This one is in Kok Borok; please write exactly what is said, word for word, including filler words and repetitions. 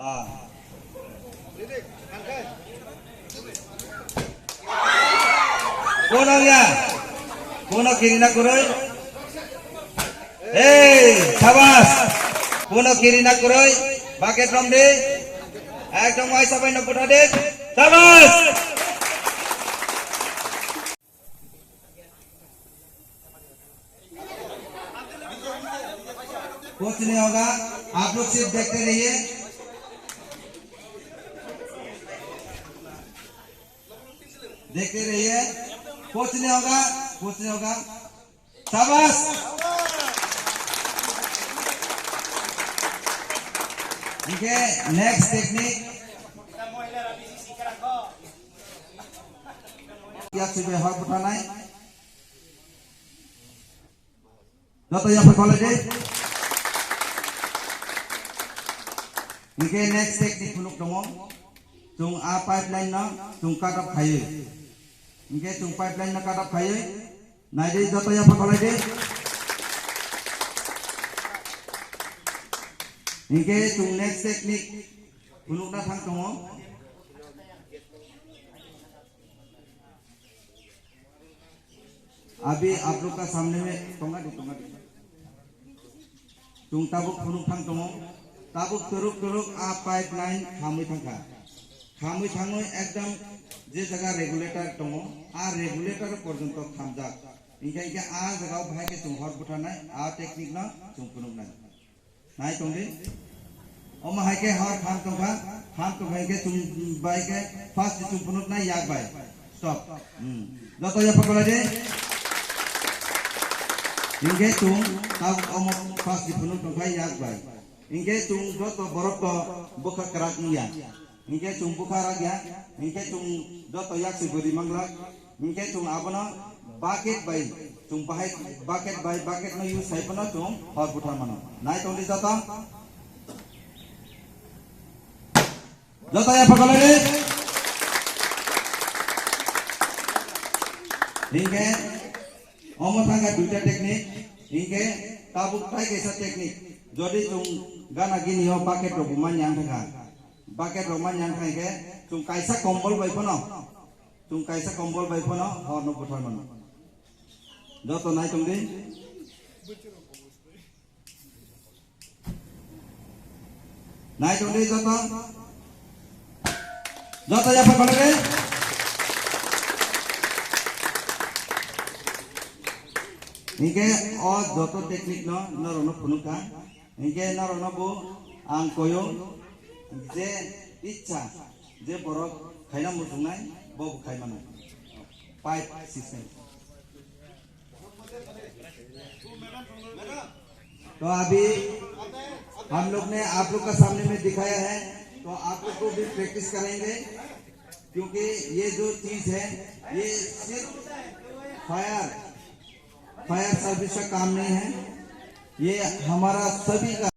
Ah. Kono ya? Kono kirina kuroi? Hey, sabas. Kono kirina kuroi? Bucket rom de. Ekdom waisa bai no kutha de. Sabas. कुछ नहीं होगा, आप लोग सिर्फ देखते रहिए, देखते रहिए, कुछ नहीं होगा, कुछ नहीं होगा। शाबाश। Okay, next technique. Yak sui bai hor bwtharnai. Joto yapha kholai di. Hinkhe next technique phunuk tongo. Chwng a pipeline no chwng cut off khaiwi. Hinkhe chwng pipeline no cut off khaiwi. Nai di, joto yapha kholai di. Hinkhe chwng next technique phunukna thang tongo. Abhi aap log ka samne mein, tonga di, tonga di. Chwng tabuk phunuk thang tongo. Tabuk twrwk twrwk a pipeline khamwi thangkha. Khamwi thangwi ekdom je jaga regulator tongo, a regulator porjonto khamjak. Hinkhe hinkhe a jaga o bahai khe chwng hor bwtharnai, a technique no chwng phunuknai. Nai tong di. Omo hai khe hor kham tongkha, kham tongkha hinkhe chwng bai khe first chwng phunuknai yak bai. Stop. Hmm. Joto yapha kholai di. Hinkhe chwng ta omo first phunuk tongkha yak bai. Hinkhe chwng joto borok to bwkha kwrak wngya. Hinkhe chwng bwkha rakya, hinkhe chwng joto yak se bwrwi manglak, hinkhe chwng abono bucket bai, chwng bahai bucket bai, bucket no use sai phano chwng hor bwthar mano. Nai tong di joto. Joto yapha kholai di. Hinkhe omo thangkha duita technique, hinkhe tabuk tai kaisa technique. Jodi chwng gana gini o bucket rok bo manya wngkha. Bucket rok manya wngkha hinkhe chwng kaisa kombol bai phano, chwng kaisa kombol bai phano horno bwthar mano. Joto nai tong di. Nai tong di joto. Joto yapha kholai di. Hinkhe o joto technique no norok no phunukha. Hinkhe norokno bo ang koyong je ichha je borok khaina muchungnai bo bo khai mano. Pipe system. तो अभी हम लोग ने आप लोग का सामने में दिखाया है, तो आप लोग को भी प्रैक्टिस कराएंगे, क्योंकि ये जो चीज है, ये सिर्फ फायर, फायर सर्विस का काम नहीं है, ये हमारा सभी का